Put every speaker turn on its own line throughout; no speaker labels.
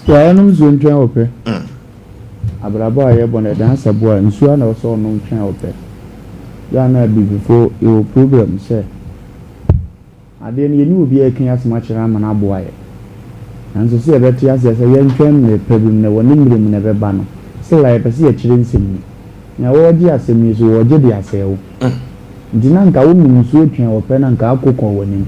Yɛnom nsuo ntwɛn ɔpɛ. Abrabɔ a yɛbɔ no, ɛdan saboa nsuo a na ɛwɔ sɛ ɔnom twɛn ɔpɛ. Yɛ a na abibifo yɛwɔ problem sɛ adeɛ no yɛne obi a ɛka asɛm akyerɛ ama no aboa yɛ. Nanso sɛ yɛbɛte aseɛ sɛ yɛntwɛn mmerɛ pa bi mu na wɔ ne mmerɛ mu na ɛbɛba no, still a yɛpɛ sɛ yɛkyerɛ nsɛm mu. Nea wɔregye asɛm yi so, wɔregye de asɛe wo. Nti na nka wonom nsuo twɛn ɔpɛ na nka akokɔ w'anim.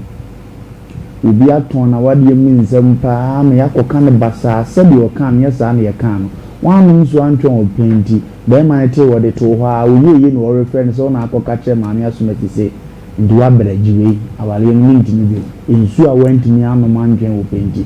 Obi atɔn na wadeɛ mu nsɛm paa ma yɛakɔka no basaa sɛdeɛ ɔka no nyɛ saa na yɛka no. Woanom nsuo antwɛn ɔpɛ nti, bɛrima no te wɔde too hɔ a oyie na wɔrefrɛ no sɛ wo na akɔka kyerɛ maame asomati se nti woabrɛ gye wei, awareɛ no mentumi bio. Nsuo a woantumi anom antwɛn ɔpɛ nti.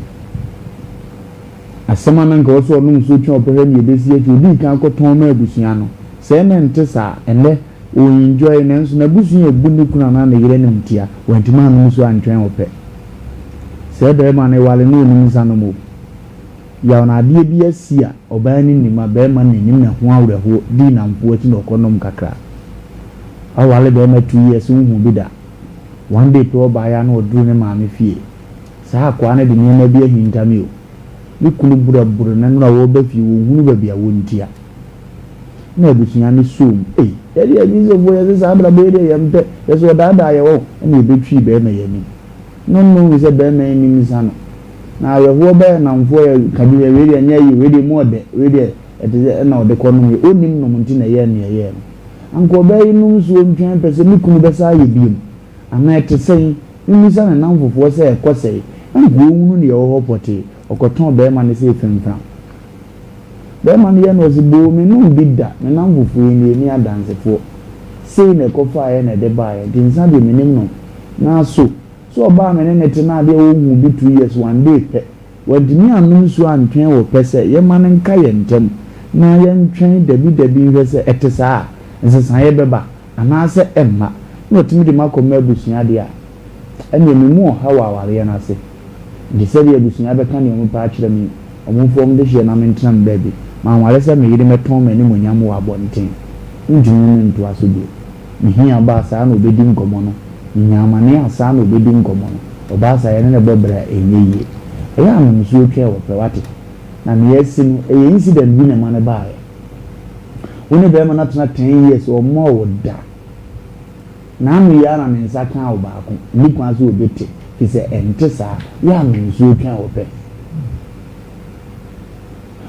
Asɛm a na nka wɔ sɛ ɔnom nsuo twɛn ɔpɛ hwɛ ne yɛbɛsi akyi, odii kan kɔtɔn ma abusua no. Sɛ ɛnɛ nte saa, ɛnɛ ɔenjoy, nanso n'abusua ebu ne kunu anaa ne yere anim tia, wantumi anom nsuo antwɛn ɔpɛ. Sɛ bɛrima no ware na onim nsa nom o. Yaw na adeɛ bi asi a ɔbaa no nim a bɛrima no n'anim na ho awerɛhoɔ dii namfoɔ akyi na ɔkɔnom kakra. Aware bɛrima 2 years, wohu bi da. One day pɛ ɔbaeɛ a na ɔduru ne maame fie. Saa akwaa no de nneɛma bi ahinta me o. Ne kunu burabura na nnora wɔreba fie, wɔnhunu baabi a wɔntia. Na abusua no som. Ei, yɛde Akristofoɔ yɛsɛ saa abrabɔ yi deɛ yɛmpɛ. Yɛsɛ ɔdaadaa yɛ wɔ ɛna yɛbɛtwi bɛrima yɛ anim. No no sɛ bɛrima yi nim nsa no. Na awerɛhoɔ bɛyɛ namfoɔ yɛ kabi yɛ wei deɛ nyɛ yi, wei deɛ mu ɔdɛ, wei deɛ ɛte sɛ ɛna ɔde kɔ nom yɛ. Onim nom nti na ɛyɛ nea ɛyɛ no. Anka ɔbaa yi nom nsuo ntwɛn pɛ sɛ ne kunu bɛsa ayɛ biem. Anaa ɛte sɛn, mmisa ne namfofoɔ sɛ ɛkɔ sɛn. Anka ohunu nea ɛwɔ hɔ pɔtee. Ɔkɔtɔn bɛrima no sɛ efimfram. Bɛrima no yɛ no ɔsi boo me nom bi da, me namfofoɔ yi nie ne adansefoɔ. Sei na ɛkɔfaeɛ na ɛde baeɛ nti nsa deɛ menim no. Nanso sɛ ɔbaa me ne ne te na adeɛ wɔnhu bi 2 years, one day pɛ. Wantumi anom nsuo antwɛn wɔ pɛ sɛ yɛma no nka yɛn ntam na yɛntwɛn dabi dabi nhwɛ sɛ ɛte saa a nsesaeɛ bɛba anaasɛ ɛmma na ɔtumi de ma akɔma abusua deɛ a ɛnneɛ me mu ɔha wɔ awareɛ no ase. Nti sɛdeɛ abusua bɛka nea ɔmo pɛ akyerɛ me, ɔmo mfa ɔmo de hyeɛ na mentena me baabi. Manware sɛ me yere mɛtɔn m'animonyam wɔ abɔnten. Ntumi ne ntoa so bio. Mehia ɔbaa saa na obɛdi nkɔmmɔ no. Menya amane a saa na obɛdi nkɔmmɔ no. Ɔbaa saa yɛne ne bɔ brɛ a ɛnyɛ yie. Ɛyɛ anom nsuo twɛn wɔ pɛ wate. Na nea asi no, ɛyɛ incident bi na ɛma no baeɛ. Wo ne bɛrima no atena 10 years, ɔmmɔɔ wo da. N'ano yi ara na ne nsa kaa wo baako. Nni kwan sɛ obɛte fi sɛ ɛnte saa. Yɛ anom nsuo twɛn wɔ pɛ.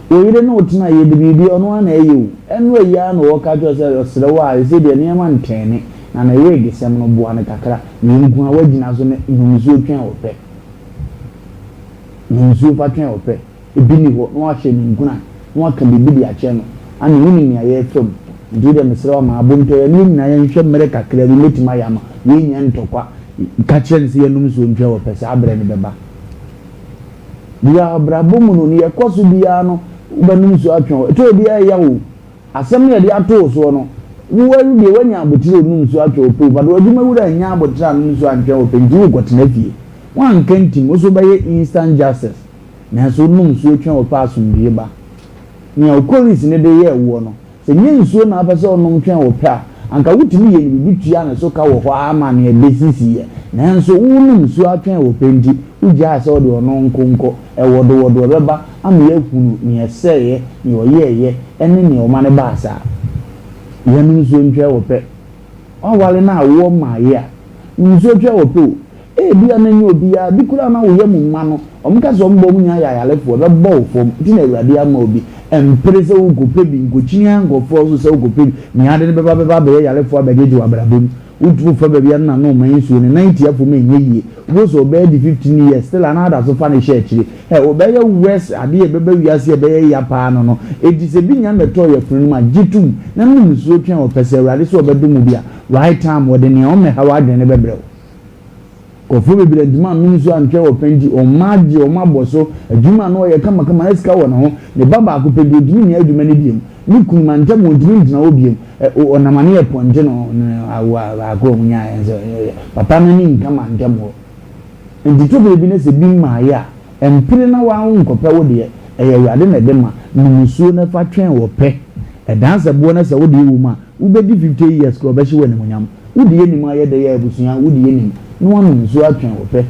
Wo yere ne wo tena yɛ de biribi ɔno ara na ɛyɛ o. Ɛno ayi ara na wɔka kyerɛ sɛ ɔsrɛ wo a ɛsɛ deɛ nneɛma ntɛne na ne wig sɛm no boa no kakra. Na nko a woagyina so ne nom nsuo twɛn wɔ pɛ. Nom nsuo fa twɛn wɔ pɛ. Ebi ni hɔ na wahyɛ ne nkuna na waka biribi de akyerɛ no. Ane wonim nea yɛrefa mu. Nti wo deɛ mesrɛ wo ama abontɔ yɛ ne yɛn nyinaa yɛnhwɛ mmerɛ kakra bi mɛtumi ayɛ ama wei nyɛ ntɔkwa. Ka kyerɛ no sɛ yɛnom nsuo ntwɛn wɔ pɛ saa berɛ no bɛba. Bia abrabɔ mu no, nea ɛkɔ so biara no, wobɛnom nsuo atwɛn wɔ. Ɛtɔ obiara ɛyɛ wo. Asɛm no yɛde ato wo soɔ no, wo awi deɛ woanya abotire onum nsuo atwɛn wɔ pɛ o, but w'adwuma wura nya abotire anom nsuo antwɛn wɔ pɛ nti wokɔtena fie. Woanka ntim, wo so wobɛyɛ instant justice. Nanso wonom nsuo twɛn wɔ pɛ asomdwie ba. Nea okoris ne de yɛɛ woɔ no, sɛ nyɛ nsuo na apɛ sɛ ɔnom twɛn wɔ pɛ a, anka wotumi yɛ no biribi tua ne so ka wɔ hɔ ara ma nea ɛbɛsisi yɛ. Nanso wonom nsuo atwɛn wɔ pɛ nti, wogyaa sɛ wode ɔno nko nkɔ. Ɛwɔdowɔdo ɛbɛba ama yɛahunu nea ɛsɛeɛ, nea ɔyɛeɛ, ne nea ɔma no baa saa. Yɛnom nsuo ntwɛn wɔ pɛ. Waware no a woɔ mmaeɛ a, nom nsuo twɛn wɔ pɛ o. Ebia na nyɛ obiara, bi koraa na woyɛ mo mma no, ɔmo ka sɛ ɔmo bɔ ɔmo nyinaa yɛ ayarefoɔ, ɛbɛbɔ wo fam. Nti na Awurade ama obi. Ɛmpere sɛ wokɔpɛ bi, nkɔkyini ara nkɔfoɔ so sɛ wokɔpɛ bi. Nea ade no bɛba bɛba abɛyɛ yarefoɔ abɛgyegye wɔ abrabɔ mu. Wotu fa baabi a na no ɔman nsuo no nan tia fam ɛnyɛ yie. Wo sɛ ɔbɛyɛ di 15 years still a na ada so fa ne hyɛ akyire. Ɛ ɔbɛyɛ worse adeɛ a ɛbɛba wiase a ɛbɛyɛ ya paa no. Enti sɛ bi nya mmɛtɔɔ yafunu no mu a, gye tom na nom nsuo twɛn ɔpɛ sɛ Awurade sɛ ɔbɛdom wo bi a, right time wɔde nea ɔmmɛha w'adwene no bɛbrɛ wo. Nkurɔfoɔ bebree ntumi anom nsuo antwɛn wɔ pɛ nti ɔma agye ɔma abɔ so adwuma a na ɔyɛ kamakama na sika wɔ ne ho. Ne ba baako pɛ bi ɔntumi nyɛ adwuma no biom. Ne kunu ma ntam ɔntumi ntena hɔ biom. Ɛ ɔnam ano yɛ pɔnkye no awo a baako a ɔmo nyaeɛ nso papa no ani nka ma ntam hɔ. Nti to bere bi na sɛ bi mmaeɛ a, mpere na woa nkɔpɛ wo deɛ. Ɛyɛ Awurade na ɛde ma. Nom nsuo na fa twɛn wɔ pɛ. Ɛdan sɛ boɔ na sɛ wo deɛ wɔ mu a, wobɛdi 50 years koraa ɔbɛhye wo animuonyam. Wode yɛ nim ayɛ dɛ yɛ abusua, wode yɛ nim na wanom nsuo atwɛn wɔ pɛ.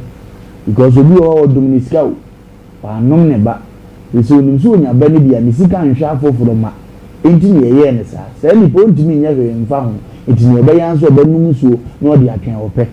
Because obi wɔ hɔ a ɔdom ne sika o, wanom ne ba. Ɛfiri sɛ ɔnim sɛ ɔnya ba no bi a, ne sika nhwɛ afoforɔ mma. Enti na yɛyɛɛ no saa. Saa nipa ɔntumi nyɛ hwee mfa ho, enti nea ɔbɛyɛ ara ne sɛ ɔbɛnom nsuo na ɔde atwɛn ɔpɛ.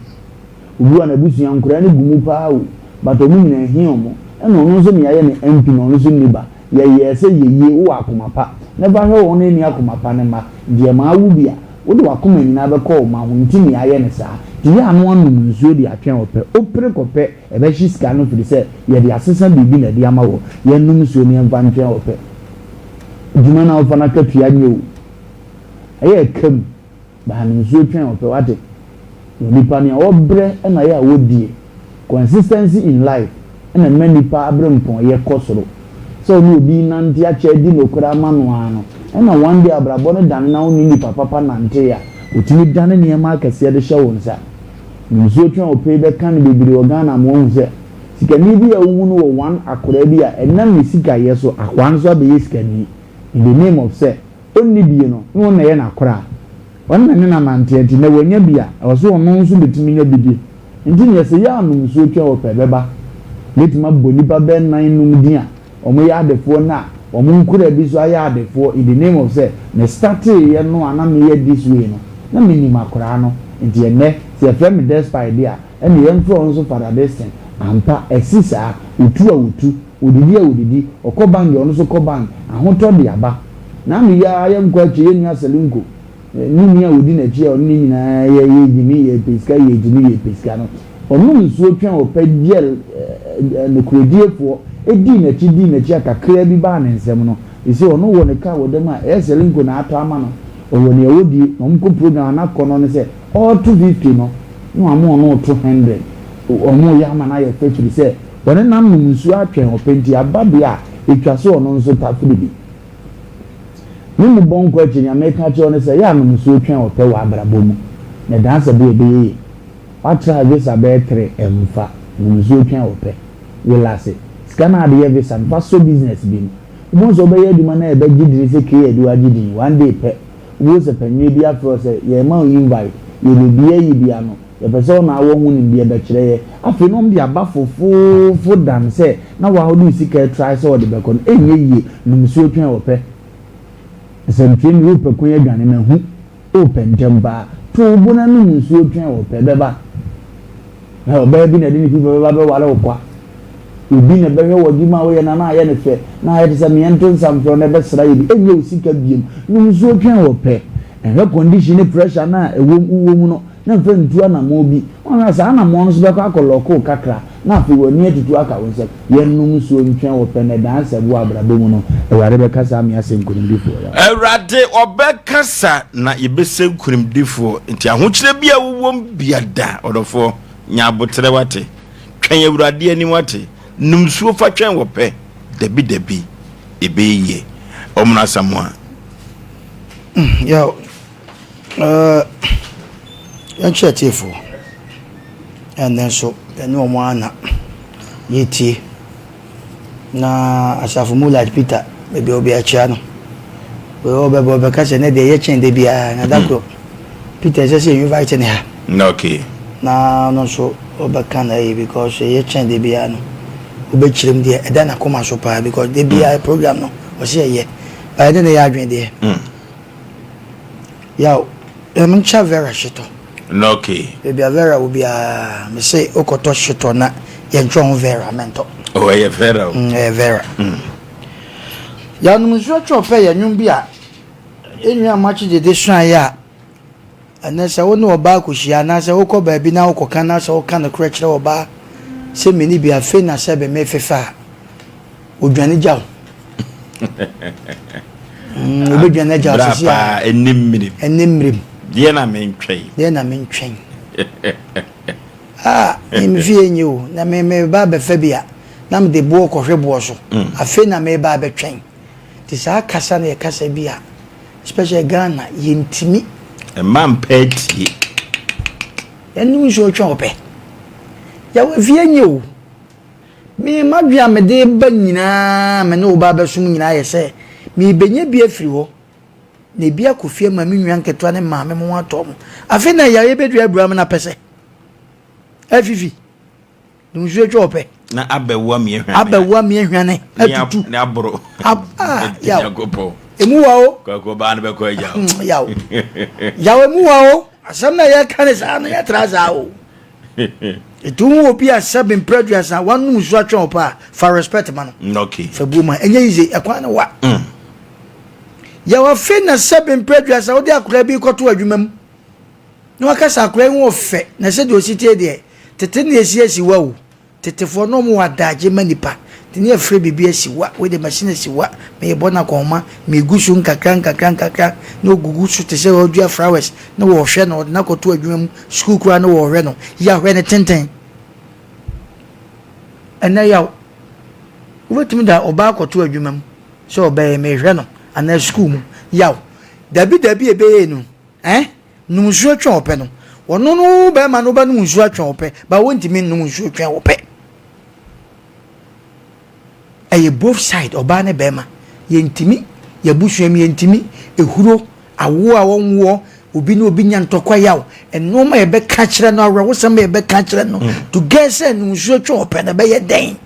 Obi wɔ a n'abusua nkwadaa no gu mu paa o, but wɔn nyinaa ɛhia wɔn. Ɛna ɔno nso nea ayɛ no MP na ɔno nso nni ba. Yɛyɛɛ sɛ yɛyie, wowɔ akoma pa na fa hwɛ wɔn a ɛnni akoma pa no mma. Nti yɛmaa wo bi a, wode w'akoma nyinaa bɛkɔ wo mma ho, nti na yɛayɛ no saa. Nti yɛ a na woanom nsuo de atwɛn ɔpɛ. Wopere kɔpɛ, ɛbɛhye sika no firi sɛ yɛde asesa biribi na ɛde ama wɔ. Yɛnnom nsuo na yɛmfa ntwɛn ɔpɛ. Adwuma no a wofa no akatua nyɛ o, ɛyɛ ɛka mu. Baa no nsuo twɛn ɔpɛ wate. Onipa nea ɔbrɛ na yɛ a ɔdie. Consistency in life na ɛma nipa abrempɔnyɛ kɔ soro. Sɛ ɔne obi nante akyɛ adi nokorɛ ama no ara no ɛna one day abrabɔ no dane na wo ne nipa papa nante a ɔtumi dane nneɛma akɛseɛ de hyɛ wo nsa. Nsuo twɛn ɔpɛ yi bɛka no bebree wɔ Ghana ama wahu sɛ sikani bi a wohu no wɔ one akoraa bi a ɛnam ne sikayɛ so akoa no nso abɛyɛ sikani in the name of sɛ ɔnni bie no, na ɔno na ɛyɛ n'akoraa. Ɔno na ne na nanteɛ nti, na wanya bi a, ɛwɔ sɛ ɔno nso bɛtumi nya bi die. Nti neɛ sɛ yɛanom nsuo twɛn wɔ pɛ bɛba. Mɛtumi abɔ nnipa bɛyɛ nnan num din a wɔyɛ adefoɔ na wɔn nkoraa bi nso ayɛ adefoɔ in the name of sɛ me starteeɛ no a na meyɛ this way no, na menim akoraa no. Nti ɛnnɛ sɛ yɛfrɛ me Despite deɛ a, ɛnneɛ yɛmfrɛ ɔno nso Father Destin. Ampa, ɛsi saa. Ɔtu a ɔtu. Odidi a odidi, ɔkɔ bank deɛ ɔno nso kɔ bank, ahotɔ de aba. N'ano yi ara yɛnkɔ akyire yɛn nua Selinko ne nua a ɔdi n'akyi a ɔne ne nyinaa yɛ yɛ gyimi yɛ pɛ sika yɛ gyimi yɛ pɛ sika no, ɔnom nsuo twɛn ɔpɛ gyɛl nokorɛdiefoɔ dii n'akyi dii n'akyi a kakraa bi baa ne nsam no, seesei ɔno wɔ ne car wɔ dam a ɛyɛ Selinko na atɔ ama no, ɔwɔ nea ɔdie na wɔkɔ program a n'akɔnnɔ ne sɛ ɔreto 50 no na wama ɔno reto 100, wɔreyɛ ama no ayɛ fɛ firi sɛ Wɔne no anom nsuo atwɛn ɔpɛ nti aba deɛ a, ɛtwa sɛ ɔno nso tafere bi. Me mu bɔ nkɔ akyi, nea meka akyerɛ wo ne sɛ, yɛ a nom nsuo twɛn ɔpɛ wɔ abrabɔ mu, na ɛdan sɛ bere a ɛbɛyɛ yie. Woatra visa bɛyɛ tere, ɛmfa. Nom nsuo twɛn ɔpɛ. Relase. Sika no a wode yɛ visa no, fa sɔ business bi mu. Wobɛhu sɛ wobɛyɛ adwuma no a ɛbɛgye dini sɛ Kay Adu agye din. One day pɛ, wobɛhu sɛ panin bi afrɛ wo sɛ, yɛrema wo invite, yɛrebɛbue ayi bi ano. Yɛpɛ sɛ wo na awɔ ho nimdeɛ bɛkyerɛ yɛ. Afei na wɔde aba fofoofo dan sɛ na wa wode wo sika retrae sɛ wɔde bɛkɔ no ɛnyɛ yie. Nom nsuo twɛn wɔpɛ. Nsɛmtwerɛni wopɛ kwan adwane mahu wopɛ ntɛm paa. To wo bo na nom nsuo twɛn wɔpɛ bɛba. Hwɛ ɔbaa bi na ɛde ne pipa bɛba bɛware wo kwa. Obi na ɛbɛhwɛ w'adwuma a woyɛ no na ayɛ no fɛ na ayɛ te sɛ meɛ nto nsa mfrɛ wo na ɛbɛsra yɛ bi. Ɛnyɛ wo sika biom. Nom nsuo twɛn wɔpɛ. Nhwɛ condition ne pressure no a ɛwɔ mu wowɔ mu no. na mfa ntu anammɔn bi. Woanhwɛ a, saa anammɔn no nso bɛkɔ akɔlɔɔko wo kakra, na afei w'ani atutu aka wo nsam. Yɛnnom nsuo ntwɛn wɔ pɛ na ɛdan sɛ wɔ abrabɔ mu no, Awurade bɛkasa ama yɛasɛ nkonimdifoɔ. Yɛ.
Awurade, ɔbɛkasa na yɛbɛsɛ nkonimdifoɔ. Nti ahokyerɛ bi a wowom biada, ɔdɔfoɔ, nya aboterɛ wate. Twɛn Awurade anim wate. Nom nsuo fa twɛn wɔ pɛ. Dabi dabi, ɛbɛyɛ yie. Ɔmono Asamoah.
Yaw, eh, yɛnkyerɛ atiefoɔ. Ɛnnɛ nso, yɛne wɔn ara na yɛretie. Na asafo mu like Peter, baabi a obi akyia no. Ɔbɛbɔ ɔbɛka sɛ ne deɛ yɛkyɛn da biara na da koro. Peter ɛsɛ sɛ invite ne ha.
Okay.
Na ɔno nso ɔbɛka na ɛyɛ because yɛkyɛn da biara no. Wobɛkyerɛ mu deɛ ɛda n'akoma so paa because da biara program no ɔsɛ yɛyɛ. But ɛde ne yɛ adwene deɛ. Mm. Yaw, ɛm nkyɛ Vera hyetɔ.
No okay.
Baabi a Vera wɔ biara, me se wokɔtɔ hyetɔ na yɛntwerɛ ho Vera mɛntɔ.
Oh, ɛyɛ Vera o.
Mm, ɛyɛ Vera. Mm. Yanom nsuo twɛ ɔpɛ yɛ nnwom bi a yɛn nua Amakye Dede suaeɛ a ɛnɛ sɛ wo ne ɔbaa kɔhyia anaasɛ wokɔ baabi na wokɔka na sɛ woka nokorɛ kyerɛ ɔbaa sɛ menni bi afei na sɛ bɛmefefa a odwane gya wo. Mm, obedwane agya wo sisi
a. Ɛnɛ mmerem.
Ɛnɛ mmerem.
Deɛ na mentwɛn.
Deɛ na mentwɛn. Ah, me fie nye o. Na me me ba abɛfa bi a, na mede boɔ kɔhwe boɔ so. Mm. Afei na me ba abɛtwɛn. Nti saa kasa no yɛ kasa bi a, especially Ghana, yɛntumi.
Mma mpɛ tie.
Yɛnom nsuo twɛn ɔpɛ. Yɛwɔ fie nye o. Me, m'adwene a mede reba nyinaa, me ne wo ba abɛsom nyinaa yɛ sɛ, merebɛnya bi afiri hɔ, na ebi akɔ fie ama me nua nketewa ne maame mo ho atɔ mo. Afei na yareɛ bɛduru abura me na pɛ sɛ afifi, nsuo atwa ɔpɛ.
Na abɛwoa miehwane.
Abɛwoa miehwane atutu.
Ne aboro.
Ab ah yaw. Nyankopɔn. Emu wa o.
Kwaku ɔbaa no bɛkɔ agya o.
Hmm, yaw. Yaw emu wa o. Asɛm na yɛka ne saa no yɛtra saa o. Etu ho obi a sɛbe mpere aduasa wanom nsuo atwɛn wo paa fa respect ma no.
Mm, okay.
Fa buo ma ɛnyɛ easy ɛkwan no wa. Mm. Yaw afei na sɛbe mpere aduasa wode akwadaa bi kɔto adwuma mu. Na waka sɛ akwadaa yi ho ɔfɛ na sɛdeɛ ɔsi tie deɛ tete na esi asiwa o tetefoɔ na wɔn wɔ adagye ma nipa nti ne yɛfrɛ biribi asiwa wei de machine asiwa meyɛbɔ no akɔnhoma megu so nkakra nkakra nkakra na ogugu so te sɛ ɔdua flowers na wɔhwɛ no ɔde no akɔto adwuma mu sukuu koraa na wɔhwɛ no yɛahwɛ no tenten ɛnɛ yaw wobɛtumi da ɔbaa akɔto adwuma mu sɛ ɔbɛyɛ mehwɛ no anaa sukuu mu yaw dabi dabi ɛbɛyɛ no Eh? Nom nsuo twɛn ɔpɛ no. Ɔno no wo bɛrima no wobɛnom nsuo atwɛn ɔpɛ, ba wontumi nnom nsuo twɛn ɔpɛ. Ɛyɛ both side, ɔbaa ne bɛrima. Yɛntumi, yɛabusua mu yɛntumi, ehuro, awoɔ a wɔnwoɔ, obi ne obi nya ntɔkwa yaw, nneɛma a yɛbɛka kyerɛ no, awerɛhosɛm a yɛbɛka kyerɛ no, mm. to get sɛ nom nsuo twɛn ɔpɛ no ɛbɛyɛ dɛn?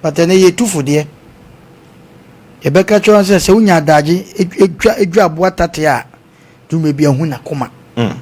But ɛnɛ yɛtu fo deɛ. Yɛbɛka kyerɛ wɔn sɛ, sɛ wonya adagye dwa dwa aboa tate a, dwuma bi ahu n'akoma. Mm.